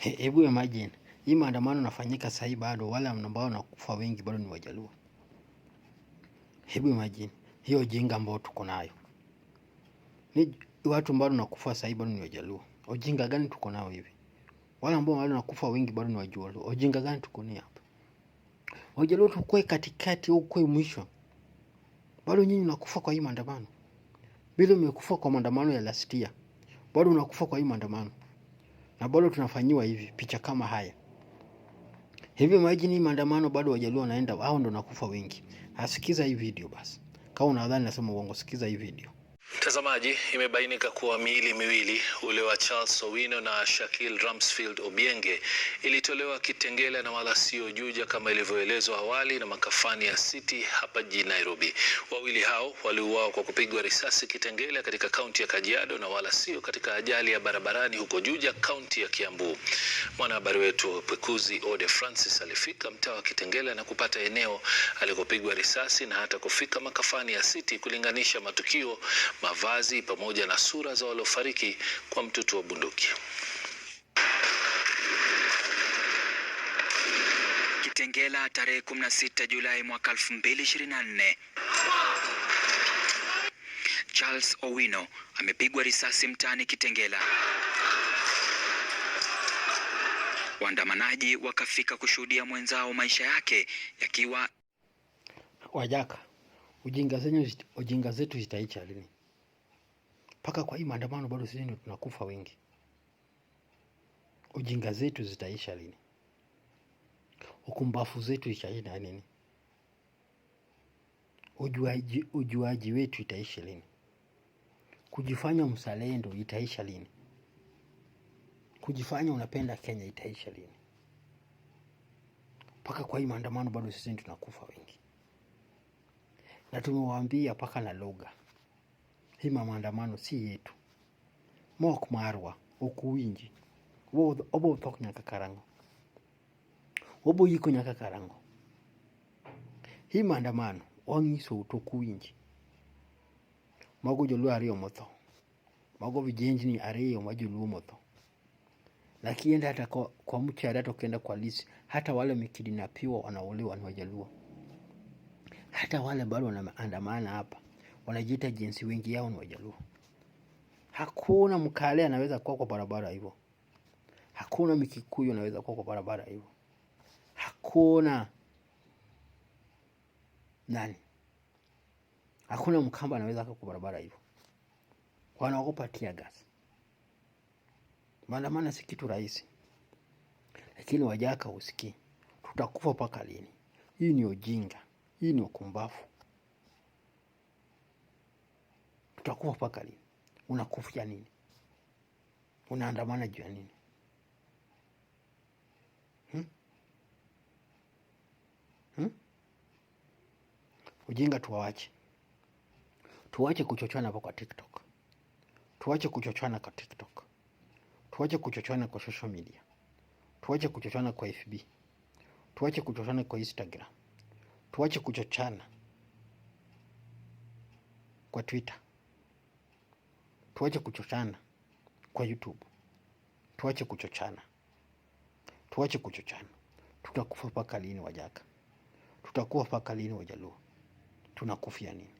Hebu imagine hii maandamano nafanyika sahii, bado wale ambao wanakufa wengi bado ni Wajaluo. Hebu imagine hiyo ujinga ambao tuko nayo, ni watu ambao wanakufa sahii bado ni Wajaluo. Ujinga gani tuko nao hivi? Wale ambao wale wanakufa wengi bado ni Wajaluo. Ujinga gani tuko nayo hapa? Wajaluo tukue katikati au ukue mwisho, bado nyinyi mnakufa kwa hii maandamano. Vile umekufa kwa maandamano ya last year, bado unakufa kwa hii maandamano, na bado tunafanyiwa hivi picha kama haya hivi. Imagine hii maandamano bado Wajaluo wanaenda, hao ndo nakufa wengi. Asikiza hii video basi, kama unadhani nasema uongo, sikiza hii video. Mtazamaji, imebainika kuwa miili miwili, ule wa Charles Owino na Shakil Ramsfield Obienge, ilitolewa Kitengela na wala sio Juja kama ilivyoelezwa awali na makafani ya City hapa jijini Nairobi. Wawili hao waliuawa kwa kupigwa risasi Kitengela katika kaunti ya Kajiado na wala sio katika ajali ya barabarani huko Juja, kaunti ya Kiambu. Mwanahabari wetu wa upekuzi Ode Francis alifika mtaa wa Kitengela na kupata eneo alikopigwa risasi na hata kufika makafani ya City kulinganisha matukio, mavazi pamoja na sura za waliofariki kwa mtutu wa bunduki. Kitengela tarehe 16 Julai mwaka 2024. Charles Owino amepigwa risasi mtaani Kitengela. Waandamanaji wakafika kushuhudia mwenzao maisha yake yakiwa Wajaka, ujinga zenyu, ujinga zetu zitaisha lini? Mpaka kwa hii maandamano bado sisi ndio tunakufa wengi. Ujinga zetu zitaisha lini? Ukumbafu zetu itaisha lini? Ujuaji wetu itaisha lini? Kujifanya mzalendo itaisha lini? Kujifanya unapenda Kenya itaisha lini? Mpaka kwa hii maandamano bado sisi ndio tunakufa wengi, na tumewaambia mpaka na lugha hii maandamano si yetu mok marwa ok uwinji obo tho nyaka karang'o obo yiko nyaka karang'o hii maandamano wang'isou to ok uwinji. Mago joluo ariyo motho, mago vijendni ariyo ma joluo motho. Lakini hata kwa mchari hata ukienda kwa list, hata wale wamekidnapiwa wanauliwa ni Wajaluo. Hata wale bado wanaandamana hapa wanajiita jinsi, wengi yao ni Wajaluo. Hakuna Mkale anaweza kuwa kwa barabara hivyo, hakuna Mkikuyu anaweza kuwa kwa barabara hivyo, hakuna nani, hakuna Mkamba anaweza kuwa kwa barabara hivyo. Wanaogopa tear gas. Maandamano si kitu rahisi, lakini Wajaka usikii, tutakufa mpaka lini? Hii ni ujinga, hii ni ukumbafu. Tutakufa mpaka lini? Unakufia nini? Unaandamana juu ya nini? Hmm? Hmm? Ujinga tuwawache, tuwache kuchochana hapo kwa TikTok, tuwache kuchochana kwa TikTok, tuwache kuchochana kwa social media, tuwache kuchochana kwa FB, tuwache kuchochana kwa Instagram, tuwache kuchochana kwa Twitter, tuache kuchochana kwa YouTube, tuache kuchochana, tuache kuchochana. Tutakufa mpaka lini Wajaka? Tutakufa mpaka lini Wajaluo? Tunakufia nini?